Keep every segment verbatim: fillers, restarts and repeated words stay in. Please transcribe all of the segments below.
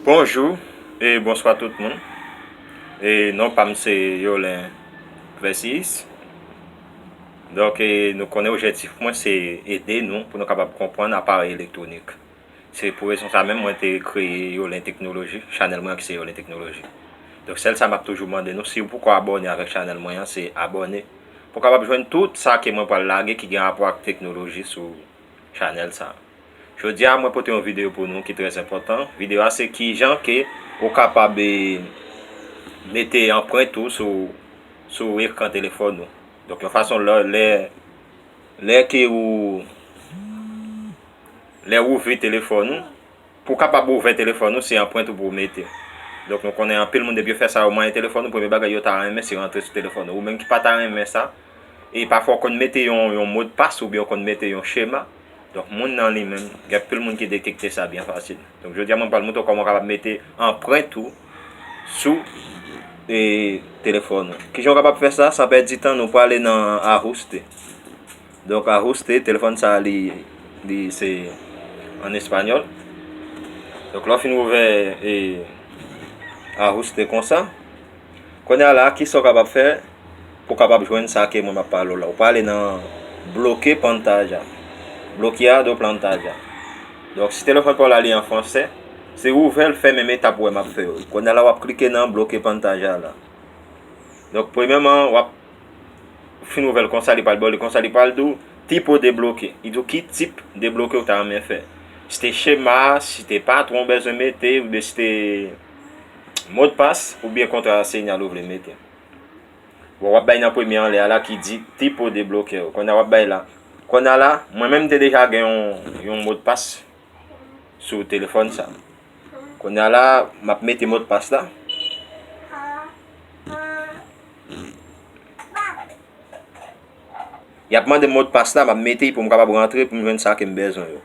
Bonjou e bonswa tout moun. E non pa m se Yolen Versis. Donk, e, nou konnen objektif mwen se ede nou pou nou kapab konprann aparèy elektwonik. Se pou rezon sa menm mwen te kreye Yolen Teknoloji, chanèl mwen ki se Yolen Teknoloji. Donk, sèl sa m ap toujou mande nou, si w poko abòne avèk chanèl mwen an, se abòne. Pou w kapab jwenn tout sa ke mwen pral lage ki gen rapò ak teknoloji sou chanèl sa. Jodi a, mwen pote yon videyo pou nou ki trè enpòtan. Videyo a se kijan ke ou kapab, e, mete anprent ou sou, sou ekran telefòn ou. Donk, yon fason lè, lè, lè ke ou, lè ou ouvri telefòn ou, pou w kapab ouvè telefòn ou, se anprent ou pou w mete. Donk, nou konnen anpil moun, depi yo fè sa, yo manyen telefòn ou, premye bagay yo ta renmen, se rantre sou telefòn ou. Ou menm ki pa ta renmen sa, e pafwa w konn mete yon, yon modpas oubyen w konn mete yon chema. Donk, moun nan li menm, gen anpil moun ki detekte sa byen fasil. Donk, jodi a, mwen pral montre w kòman w kapab mete anprent ou sou, e, telefòn ou. Kijan w kapab fè sa? San pèdi tan, nou prale nan ajuste. Donk, ajuste, telefòn sa a, li, li se an espanyòl. Donk, lè w fin ouvè, e, ajuste konsa, kounye a la, kisa w kapab fè pou w kapab jwenn sa ke mwen m ap pale w la? Ou prale nan bloquear pantalla. Bloquear pantalla. Donk, si telefòn pa w la li an fransè, se ouvè l, fèmen m etap ou wè m ap fè yo. Kounye a la, w ap klike nan bloquear pantalla la. Donk, premyèman, w ap fin ouvè l konsa, li pral ba w li konsa, li pral di w tipo de bloque. Li di w ki tip de bloke ou ta renmen fè. Si te chema, si te patwon w bezwen mete, oubyen si te modpas, oubyen kontra senyal ou vle mete. Bon, w ap bay nan premye anlè a la ki di tipo de bloque. Kounye a w ap bay la. Kounye a la, mwen menm m te deja gen yon, yon modpas sou telefòn sa. Kounye a la, m ap mete modpas la. Y ap mande m modpas la, m ap mete l pou m kapab rantre pou m jwenn sa ke m bezwen yo.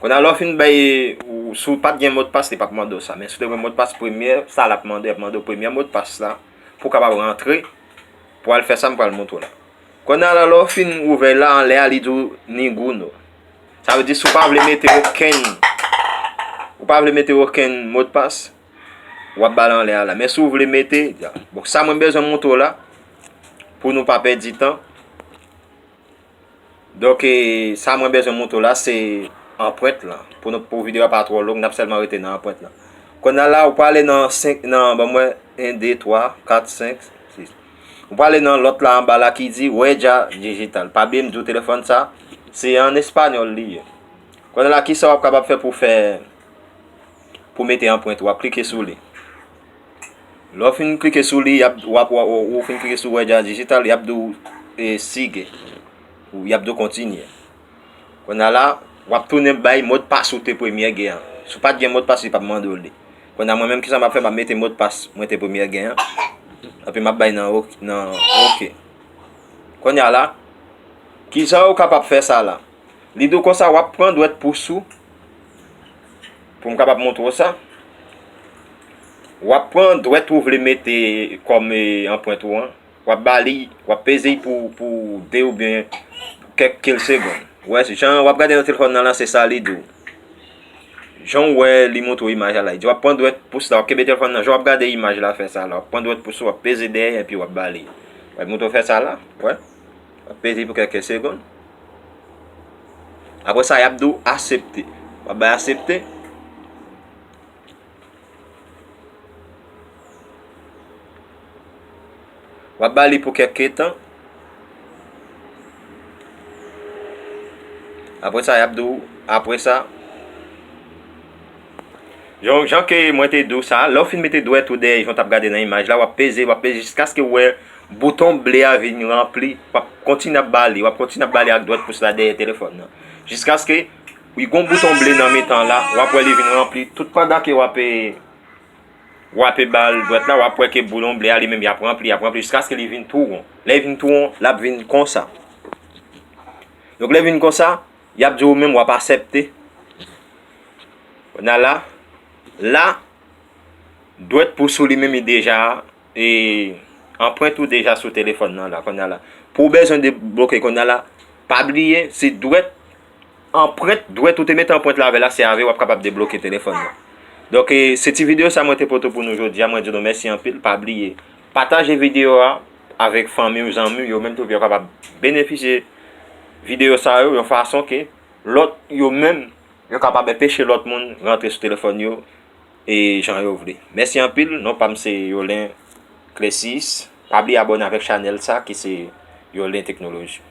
Kounye a, lè w fin bay, ou, si w pa t gen modpas, li p ap mande w sa. Men si w te gen modpas premye, sa l ap mande, l ap mande w premye modpas la pou w kapab rantre, pou w al fè sa m pral montre w la. Kounye a la, lè w fin ouvè la, anlè a, li di w ninguno. Sa vle di, si w pa vle mete okenn, ou pa vle mete okenn modpas, w ap ba l anlè a la. Men si w vle mete, bon, sa mwen bezwen montre w la, pou nou pa pèdi tan. Donk, e, sa mwen bezwen montre w la, se anprent lan. Pou nou, pou videyo a pa twò long, n ap sèlman rete nan anprent lan. Kounye a la, ou prale nan senk, nan, ban mwen, en, de, twa, kat, senk, sis. Ou prale nan lòt la anba la ki di huella digital. Pa bliye m di w telefòn sa, se an espanyòl li ye. Kounye a la, kisa w ap kapab fè pou fè, pou mete anprent ou? W ap klike sou li. Lè w fin klike sou li, y ap, w ap, w ap, ou fin klike sou huella digital, y ap di w, e, sigue. Ou y ap di w kontinye. Kounye a la, w ap tounen bay modpas ou te premye gen an. Si w pa t gen modpas, li p ap mande w li. Kounye a mwen menm, kisa m ap fè? M ap mete modpas mwen te premye gen an. Epi m ap bay nan ok, nan ok. Kounye a la, kisa w kapab fè sa la? Li di w konsa, w ap pran dwèt pous ou, pou m kapab montre w sa. W ap pran dwèt ou vle mete kòm, e, anprent ou an. W ap ba li, w ap peze l pou, pou de oubyen kèk, kèk segonn. Ou wè, jan w ap gade nan telefòn nan la, se sa li di w. Jan w wè li montre w imaj la la, li di w ap pran dwèt pous la, w ap kenbe telefòn nan, jan w ap gade imaj la fè sa la, w ap pran dwèt pous ou, w ap peze dèyè, epi w ap ba li. W ap montre w fè sa la, w wè. W ap peze pou kèk segonn. Apre sa, y ap di w aksepte. W ap bay aksepte. W ap ba li pou kèk tan. Apre sa, y ap di w, apre sa, jan, jan ke mwen te di w sa, lè w fin mete dwèt ou dèyè, jan w t ap gade nan imaj la, w ap peze, w ap peze jiskaske w wè bouton ble a vin ranpli. W ap kontinye ap ba li, w ap kontinye ap ba li ak dwèt pous la dèyè telefòn nan. Jiskaske, wi, gon bouton ble nan mitan la, w ap wè li vin ranpli. Tout pandan ke w ap, e, w ap ba l dwèt la, w ap wè ke bouton ble a li menm, y ap ranpli, y ap ranpli jiskaske li vin tou won. Lè li vin tou won, l ap vin konsa. Donk, lè li vin konsa, y ap di w menm w ap aksepte. Kounye a la, la, dwèt pous ou li menm li deja, e, anprent ou deja sou telefòn nan la, kounye a la. Pou w bezwen debloke kounye a la, pa bliye, se dwèt, anprent, dwèt ou te mete anprent la avè l la, se avè l w ap kapab debloke telefòn nan. Donk, e, se ti videyo sa mwen te pote pou nou jodi a. Mwen di nou mèsi anpil. Pa bliye pataje videyo a avèk fanmi w, zanmi w, yo menm tou pou yo kapab benefisye videyo sa yo yon fason ke lòt yo menm yo kapab anpeche lòt moun rantre sou telefòn yo e jan yo vle. Mèsi anpil. Non pa m se Yolen Clessis. Pa bliye abòne avèk chanèl sa ki se Yolen Teknoloji.